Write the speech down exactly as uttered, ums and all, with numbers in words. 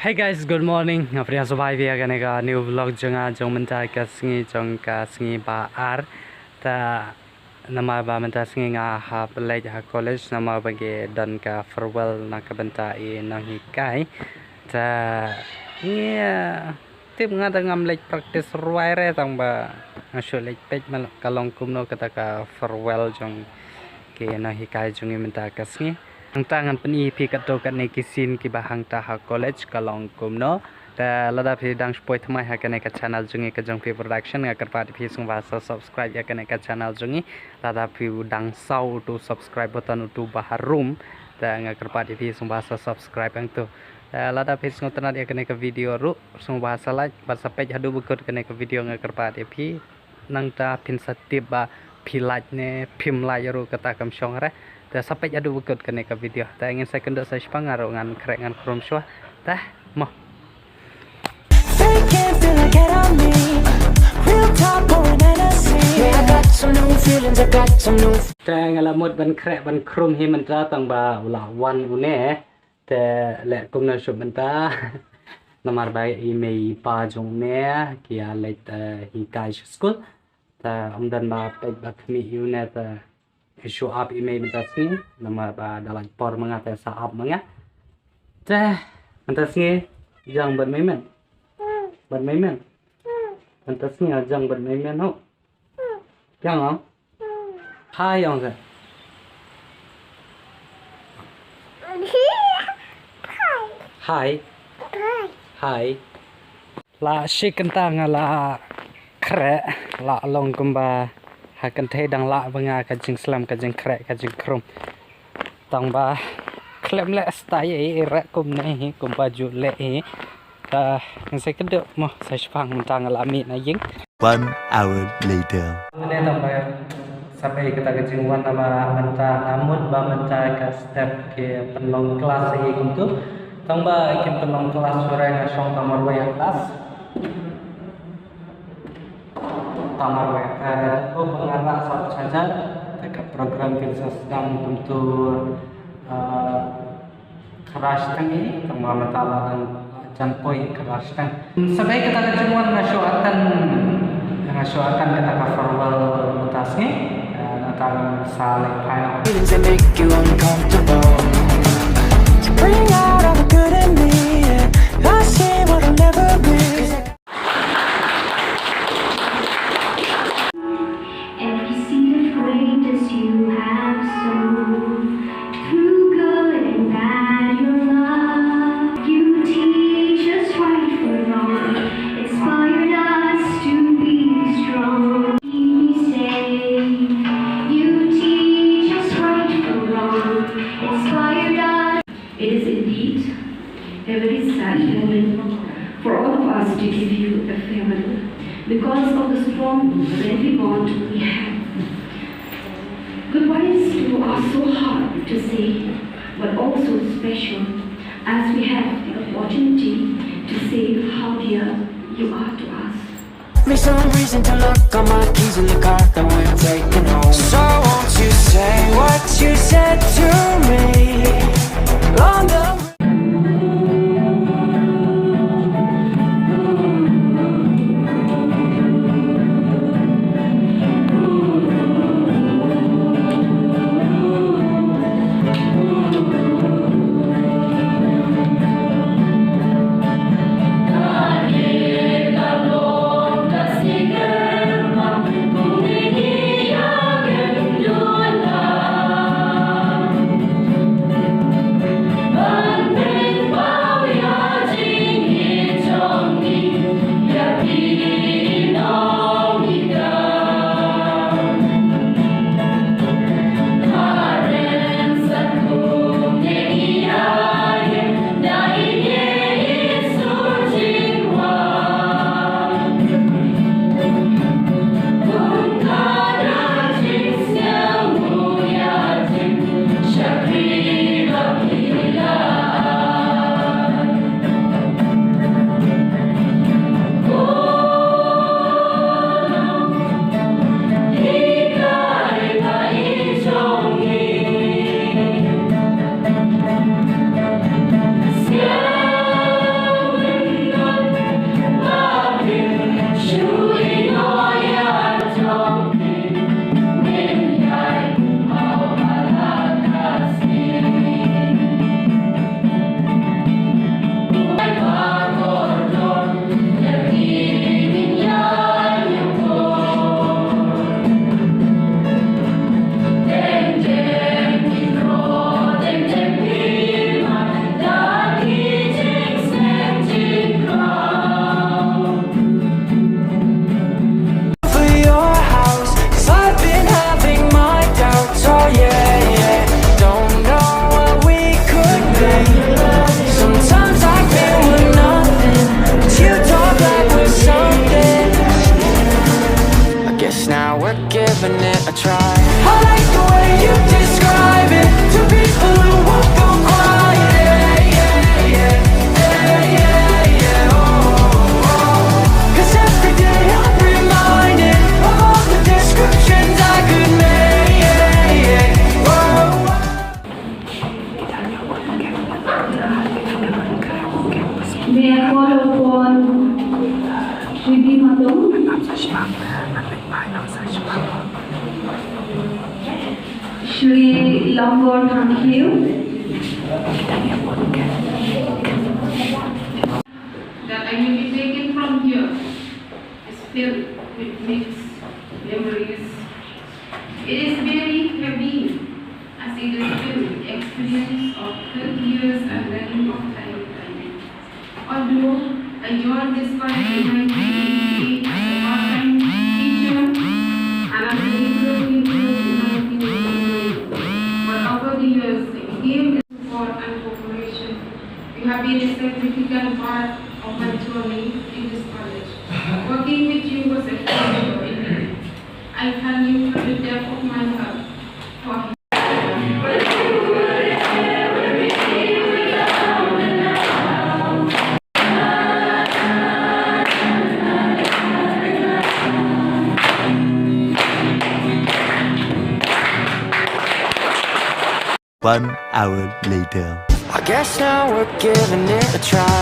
Hey guys, good morning. Nga pdiang sngewbha ïa phi ha kane ka new vlog jong nga jong mynta ka sngi, jong ka sngi ba ar. Te namar ba mynta sngi nga hap leit ha college namar ba ki don ka farewell na ka bynta i nonghikai. Te ngi tip nga da ngam leit practice rwai re, tang ba nga shu leit peit ma ka long kumno kata ka farewell jong ki nonghikai jong ngi mynta ka sngi. Hangta ngan pyni ïa phi katto katne ki scene kiba hangta ha college ka long kumno. Te lada phi dang shu poi thymmai ha kane ka channel jong ngi ka Jong Phi Production, nga kyrpad ïa phi sngewbha sa subscribe ïa kane ka channel jong ngi. Lada phi dang saw utu subscribe button utu ba harum, te nga kyrpad ïa phi sngewbha sa subscribe hangtu. Te lada phi sngewtynnat ïa kane ka video ruh, sngewbha sa like bad sa peit haduh ba kut kane ka video, nga kyrpad ïa phi. Nangta phin sa tip ba phi like ne phim like ruh kata kam shong re. Te sa peit haduh ba kut kane ka video. Te ngin sa ïakynduh sa shiphang, nga ruh ngan khreh ngan khrum shuwa. Te mo. Fake it till I get on me. Real talk, pouring Hennessy. Yeah, I got some new feelings, I got some new. Te nga la mut ban khreh ban khrum hi mynta, tang ba u la wan une. Te leh kumno shuh mynta. Namar ba i mei i pa jong une ki ïa leit, eh, hikai sha skul. Te ym don ba peit ba khmih ïa une, te shu ap i mei mynta sngi. Namar ba da la por ma nga te sa ap ma nga. Te mynta sngi jang bad mei men. Bad mei men. Mynta sngi jang bad mei men ho. Jang ho. Hi ong se. Hi. Hi. La shi kynta nga la khreh, la long kumba ha kynthei dang lah ba nga ka jingslem, ka jingkhreh, ka jingkhrum. Tang ba khlem leh style ei ei re kumne hi, kumba ju leh hi. Te ngin sa ïakynduh mo sa shiphang mynta nga la mih na ïing. One hour later. Mynne tang ba sa pei kata ka jingwan namar mynta nga mut ba mynta ka step ki pynlong class hi kumtu. Tang ba ki pynlong class shuwa nga shong tang marwei ha class. Tang marwei, eh, ko ba nga rah sa charger, te ka program kin sa sdang kumtu, eh, crash tang i, tang ba mynta la dang jan poi crash tang. Sa pei kata ka jingwan nga shu attend, nga shu attend kata ka farewell mynta sngi, eh, na tang sa leit final. Feelings that make you uncomfortable. To bring out all the good in me, yeah. I see what I'll never be. Every seed of greatness you have sown, through good and bad, your love. You teach us right from wrong, inspired us to be strong. Keep me safe. You teach us right from wrong, inspired us. It is indeed a very sad moment for all of us to give you a farewell because of the strong friendly bond we have. Goodbyes to you are so hard to say, but also special as we have the opportunity to say how dear you are to us. Me some reason to lock all my keys in the car that we're taking home. So won't you say what you said to me on the May I call upon Shri B Matung, Shri Lambor Thangkhiew. That I will be taken from here is filled with mixed memories. It is very heavy as it is filled with experience of thirty years and running of time. Although I joined this college in nineteen eighty-eight as a part-time teacher and as an interim teacher in nineteen eighty-nine, but over the years it became support and cooperation. You have been a significant part of my journey in this college. Working with you was a pleasure indeed. I thank you from the depth of my heart for One hour later. I guess now we're giving it a try.